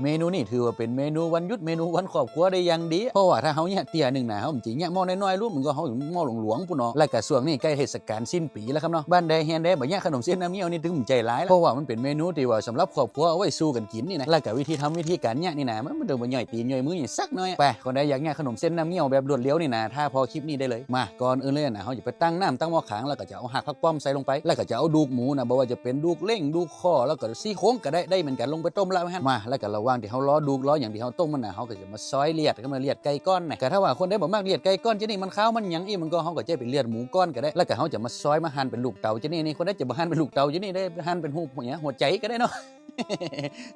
ເມນູນີ້ຖືວ່າເປັນເມນູວັນຢຸດ ເມນູວັນຄອບຄົວໄດ້ຢ່າງດີ ເພາະວ່າຖ້າເຮົາເຍະເຕີຍໜຶ່ງນະ ເຮົາມັນຊິເຍະໝໍ້ນ້ອຍໆ ລູກມັນກໍເຮົາໝໍ້ຫຼວງໆ ພຸ້ນເນາະ. ແລ້ວກະຊ່ວງນີ້ໃກ້ເທດສະການສິ້ນປີແລ້ວຄັບເນາະ ບ້ານໃດເຮືອນໃດບໍ່ເຍະຂະໜົມເສັ້ນນ້ຳເງ້ຽວນີ້ ຖືມັນໃຈຫຼາຍແລ້ວ ເພາະວ່າມັນເປັນເມນູທີ່ວ່າສຳລັບຄອບຄົວເອົາໄວ້ສູ່ກັນກິນນີ້ນະ. ແລ້ວກະວິທີທຳ ວິທີການເຍະນີ້ນະ ມັນບໍ່ຕ້ອງໄປຍ່ອຍຕີນຍ່ອຍມືຫຍັງສັກໜ້ອຍ. ໄປ ຄົນໃດຢາກເຍະຂະໜົມເສັ້ນນ້ຳເງ້ຽວແບບລວດເລວນີ້ນະ ຖ້າພໍຄລິບນີ້ໄດ້ເລີຍ. ມາ ກ່ອນອື່ນເລີຍນະ ເຮົາຈະໄປຕັ້ງນ້ຳຕັ້ງໝໍ້ຂາງ ແລ້ວກໍຈະເອົາຮາກຜັກປ້ອມໃສ່ລົງໄປ ແລ້ວກໍຈະເອົາດູກໝູນະ ບໍ່ວ່າຈະເປັນດູກເລ້ງ ດູກຄໍ ແລ້ວກໍຊີ້ໂຄງກໍໄດ້ ໄດ້ເໝືອນກັນ ລົງໄປຕົ້ມລະໃຫ້ຫັ້ນ. ມາ ແລ້ວກໍລະຫວ່າງທີ່ເຮົາລໍດູກລໍຫຍັງທີ່ເຮົາຕົ້ມມັນນະ ເຮົາກໍຈະມາຊອຍລຽດ ກໍມາລຽດໄກ່ກ່ອນນະ. ກໍຖ້າວ່າຄົນໃດບໍ່ມັກລຽດໄກ່ກ່ອນຈັ່ງນີ້ ມັນຄາວມັນຫຍັງອີກ ມັນກໍ ເຮົາກໍຈະໄປລຽດໝູກ່ອນກໍໄດ້ ແລ້ວກໍເຮົາຈະມາຊອຍມາຫັ່ນເປັນລູກເຕົາຈັ່ງນີ້. ຄົນໃດຈະບໍ່ຫັ່ນເປັນລູກເຕົາຈັ່ງນີ້ ໄດ້ຫັ່ນເປັນຮູບຫຍັງ ຫົວໃຈກໍໄດ້ເນາະ.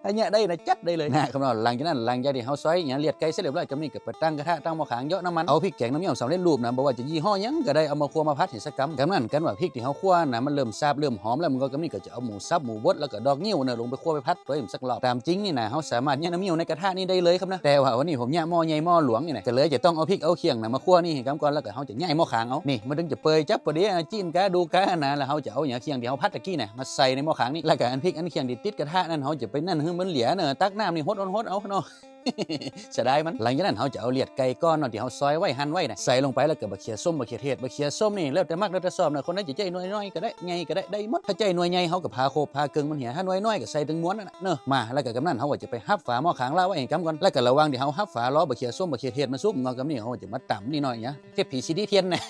ອັນເນີ້ຍໄດ້ນະ ຈັດໄດ້ເລີຍນະຄັບເນາະ. ຫຼັງຈາກນັ້ນ ຫຼັງຈາກທີ່ເຮົາຊອຍຫຍັງລຽດໄກ່ເສັດຮຽບຮ້ອຍ ກໍນີ້ກໍໄປຕັ້ງກະທະ ຕັ້ງໝໍ້ຂາງ ເຍາະນ້ຳມັນ ເອົາພິກແກງນ້ຳເງ້ຽວສຳເລັດຮູບນະ ບໍ່ວ່າຈະຍີ່ຫໍ້ຫຍັງກໍໄດ້ ເອົາມາຂົ້ວມາຜັດໃຫ້ສັກກຳ. ກຳນັ້ນ ຄັນວ່າພິກທີ່ເຮົາຂົ້ວນະ ມັນເລີ່ມສາບເລີ່ມຫອມແລ້ວ ມັນກໍ ກຳນີ້ກໍຈະເອົາໝູສັບ ໝູບົດ ແລ້ວກໍດອກງິ້ວນະ ລົງໄປຂົ້ວໄປຜັດ ໂດຍມັນສັກລອບ. ຕາມຈິງນີ້ນະ ເຮົາສາມາດເຍະນ້ຳເງ້ຽວໃນກະທະນີ້ໄດ້ເລີຍຄັບນະ. ແຕ່ວ່າວັນນີ້ຜົມເຍະໝໍ້ໃຫຍ່ໝໍ້ຫຼວງນີ້ນະ ກໍເລີຍຈະຕ້ອງເອົາພິກເອົາຂຽງນະ ມາຂົ້ວນີ້ໃຫ້ກຳກ່ອນ ແລ້ວກໍເຮົາຈະຍ້າຍໝໍ້ຂາງເອົາ ນີ້ມັນເຖິງຈະເປີຍຈັບພໍດີ ຈີ້ນກາດູການະ ແລ້ວເຮົາຈະເອົາຫຍັງ ຂຽງທີ່ເຮົາຜັດຕະກີ້ນະ ມາໃສ່ໃນໝໍ້ຂາງນີ້ ແລ້ວກໍອັນພິກອັນຂຽງທີ່ຕິດກະທະນັ້ນ ເຮົາຈະໄປນັ້ນໃຫ້ມັນເຫຼືອນະ ຕັກນ້ຳນີ້ຫົດໆ ເອົາເນາະ. ເສຍດາຍມັນ. ຫຼັງຈາກນັ້ນ ເຮົາຈະເອົາລຽດໄກ່ກ້ອນເນາະ ທີ່ເຮົາຊອຍໄວ້ ຫັ່ນໄວ້ນະ ໃສ່ລົງໄປ ແລ້ວກໍບັກເຂືອສົ້ມ ບັກເຂືອເທດ ບັກເຂືອສົ້ມນີ້ ແລ້ວແຕ່ມັກ ແລ້ວແຕ່ຊອບນະ ຄົນໃດຈະໃຊ້ໜ່ວຍນ້ອຍກໍໄດ້ ໃຫຍ່ກໍໄດ້ ໄດ້ໝົດ. ຖ້າໃຊ້ໜ່ວຍໃຫຍ່ ເຮົາກໍຜ່າໂຂບຜ່າເກິ່ງມັນເຫຍ ຖ້າໜ່ວຍນ້ອຍກໍໃສ່ແຕ່ງມວນນັ້ນນະເນາະ. ມາ ແລ້ວກໍກຳນັ້ນ ເຮົາກໍຈະໄປຮັບຝາໝໍ້ຂາງລາໄວ້ໃຫ້ກຳກ່ອນ ແລ້ວກໍລະຫວ່າງທີ່ເຮົາຮັບຝາ ລໍບັກເຂືອສົ້ມ ບັກເຂືອເທດມັນສຸກ ເຮົາກຳນີ້ ເຮົາກໍຈະມາຕຳນີ້ໜ້ອຍນະ ເທບຜີຊີດີທຽນນະ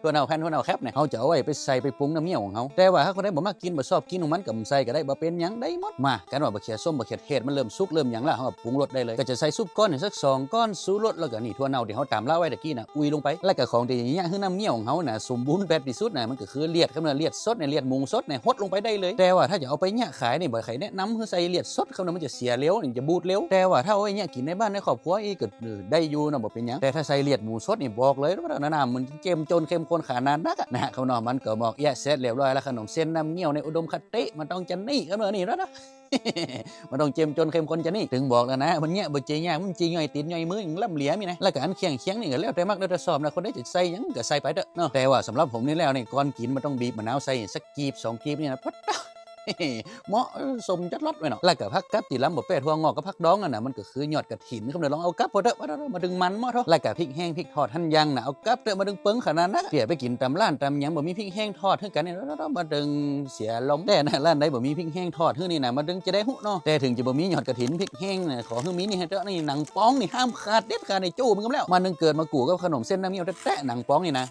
ຖົ່ວເນົ່າແຜ່ນ ຖົ່ວເນົ່າແຄັບນະ ເຮົາຈະເອົາໄວ້ໄປໃສ່ໄປປຸງນ້ຳເງ້ຽວຂອງເຮົາ. ແຕ່ວ່າຖ້າຄົນໃດບໍ່ມັກກິນ ບໍ່ຊອບກິນຂອງມັນ ກໍບໍ່ໃສ່ກໍໄດ້ ບໍ່ເປັນຫຍັງ ໄດ້ໝົດ. ມາ ຄັນວ່າບັກເຂືອສົ້ມ ບັກເຂືອເທດມັນເລີ່ມສຸກເລີ່ມຫຍັງແລ້ວ ເຮົາກໍປຸງລົດໄດ້ເລີຍ ກໍຈະໃສ່ຊຸບກ້ອນໃຫ້ສັກສອງກ້ອນ ຊູລົດ ແລ້ວກໍນີ້ຖົ່ວເນົ່າທີ່ເຮົາຕຳລາໄວ້ຕະກີ້ນະ ອຸ່ຍລົງໄປ ແລ້ວກໍຂອງທີ່ຈະເຍະໃຫ້ນ້ຳເງ້ຽວຂອງເຮົານະ ສົມບູນແບບທີ່ສຸດນະ ມັນກໍຄືລຽດ ຄັບເນາະ ລຽດສົດນະ ລຽດໝູສົດນະ ຫົດລົງໄປໄດ້ເລີຍ. ແຕ່ວ່າຖ້າຈະເອົາໄປເຍະຂາຍນີ້ ບໍ່ໃຫ້ແນະນຳໃຫ້ໃສ່ລຽດສົດ ຄັບເນາະ ມັນຈະເສຍເລັວ ມັນຈະບູດເລັວ. ແຕ່ວ່າຖ້າເອົາໄວ້ເຍະກິນໃນບ້ານໃນຄອບຄົວອີກ ກໍ ເອີ ໄດ້ຢູ່ເນາະ ບໍ່ເປັນຫຍັງ. ແຕ່ຖ້າໃສ່ລຽດໝູສົດນີ້ ບອກເລີຍວ່ານ້ຳມັນເຂັ້ມຈົນເຂັ້ມຂຸ້ນຂະໜາດໜັກນະ ຄັບເນາະ. ມັນກໍໝອກເຍະເສັດລຽບຮ້ອຍແລ້ວ ຂະໜົມເສັ້ນນ້ຳເງ້ຽວໃນອຸດົມຄະຕິ ມັນຕ້ອງຈັ່ງນີ້ ຄັບເນາະ ນີ້ລະນະ ມັນຕ້ອງເຂັ້ມຈົນເຂັ້ມຂຸ້ນຈັ່ງນີ້. ເຖິງບອກແລ້ວນະ ມັນເຍະບໍ່ເຈຍຍາກ ມັນເຈຍຍ່ອຍຕີນຍ່ອຍມື ລຳເຫຼຍມີນະ. ແລ້ວກໍອັນຂຽງໆນີ້ກໍແລ້ວແຕ່ມັກ ແລ້ວແຕ່ຊອບນະ ຄົນໃດຈະໃສ່ຫຍັງກໍໃສ່ໄປເດີເນາະ. ແຕ່ວ່າສຳລັບຜົມນີ້ແລ້ວນີ້ ກ່ອນກິນມັນຕ້ອງບີບມະນາວໃສ່ສັກ ກີບສອງກີບນີ້ນະ ປະຕະ ເໝາະ ເອີ ສົ້ມຈັດລັດແມ່ນເນາະ. ແລ້ວກໍຜັກກັບທີ່ລຳບໍ່ແປ້ຖົ່ວງອກກັບຜັກດອງຫັ້ນນະ ມັນກໍຄືຍອດກະຖິນ ຄັບເດີ ລອງເອົາກັບໂພດເດີ ມາເດີ ມາດຶງມັນໝໍ້ໂທ ແລ້ວກໍພິກແຫ້ງພິກທອດຫັ້ນຢ່າງນະ ເອົາກັບເດີ ມາດຶງເປິງຂະໜາດນັ້ນ. ເປັນໄປກິນຕາມຮ້ານຕາມຫຍັງ ບໍ່ມີພິກແຫ້ງທອດຄືກັນນີ້ ມາດຶງເສຍອາລົມ. ແຕ່ນະ ຮ້ານໃດບໍ່ມີພິກແຫ້ງທອດຄືນີ້ນະ ມາດຶງຈະໄດ້ຮູ້ເນາະ. ແຕ່ເຖິງຈະບໍ່ມີຍອດກະຖິນ ພິກແຫ້ງນະ ຂໍໃຫ້ມີນີ້ໃຫ້ເດີ ນີ້ໜັງປອງນີ້ຫ້າມຂາດເດັດຂາດ ໃນໂຈ້ມັນກຳແລ້ວ ມາໜຶ່ງເກີດມາກູ່ກັບຂະໜົມເສັ້ນນ້ຳເງ້ຽວແທ້ໆ ໜັງປອງນີ້ນະ.